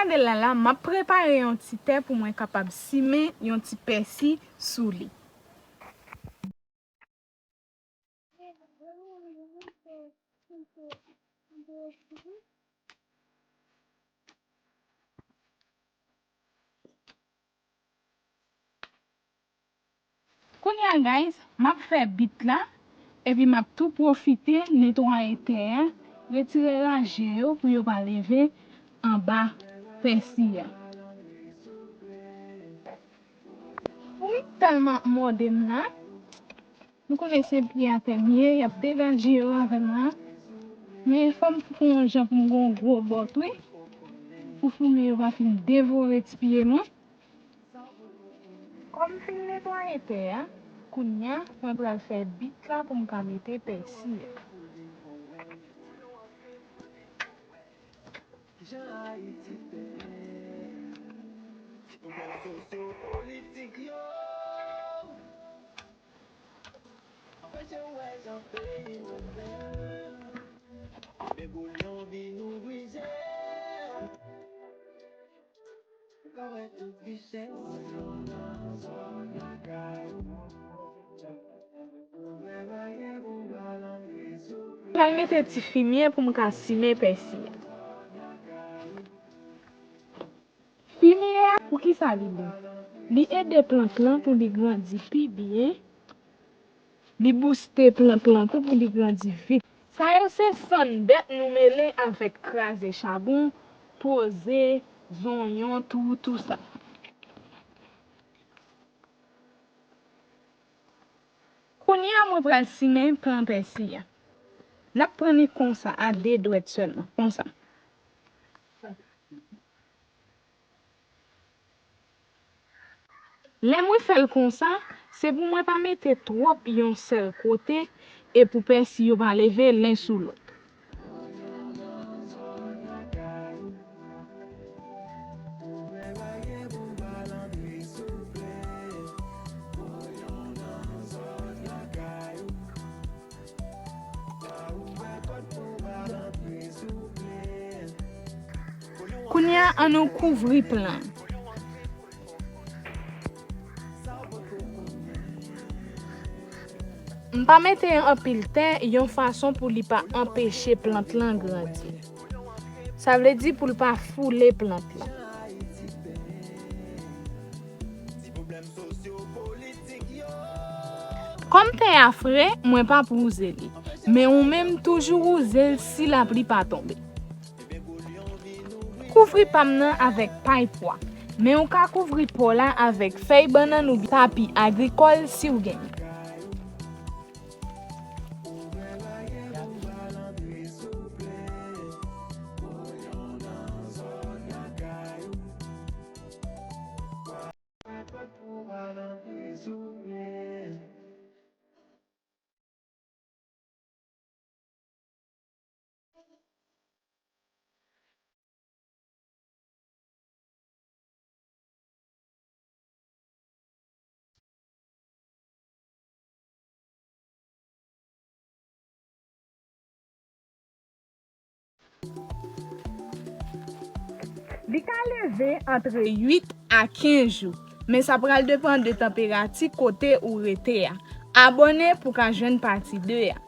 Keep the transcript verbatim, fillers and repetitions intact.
Gade la la, m ap prepare yon ti tè pou mwen kapab simen yon ti pèsi sou li. Kounye a, guys, m ap fè bit la, epi m ap tou pwofite netwaye tè a, retire raje yo pou yo pa leve anba pèsi a. Wi, tèlman ap mòde m la. Nou konnen se pye atè m ye, y ap degaje yo avè m la. Men fò m fè yon jan pou m gen yon gwo bòt, wi. Pou foumi yo pa fin devore ti pye mwen. Kòm m fin netwaye tè a, kounye a, mwen pral fè bit la pou m ka mete pèsi a. Pral mete ti fimye pou m ka simen pèsi a. Fimye a, poukisa li bon? Li ede plant lan pou li grandi pi byen. Li bouste plant lan tou pou li grandi vit. Sa yo se sann bèt nou mele avèk kraze chabon, poze, zonyon, tou, tou sa. Kounye a mwen pral simen plan pèsi a. N ap pran li konsa, a de dwèt sèlman, konsa. Lè mwen fè l konsa, se pou mwen pa mete twòp yon sèl kote e pou pèsi yo pa leve len sou lòt. Kounye a, ann nou kouvri plan. M pa mete anpil tè yon fason pou li pa anpeche plant lan grandi. Sa vle di pou l pa foule plant lan. Kòm tè a fre, mwen p ap wouze li. Men ou menm toujou wouze l si lapli pa tonbe. Kouvri pa m nan avèk pay pwa, men ou ka kouvri pa w la avèk fèy bannann oubyen tapi agrikòl si w genyen. Li ka leve antre uit a kenz jou, men sa pral depann de tanperati kote ou rete a. Abòne pou ka jwenn pati de a.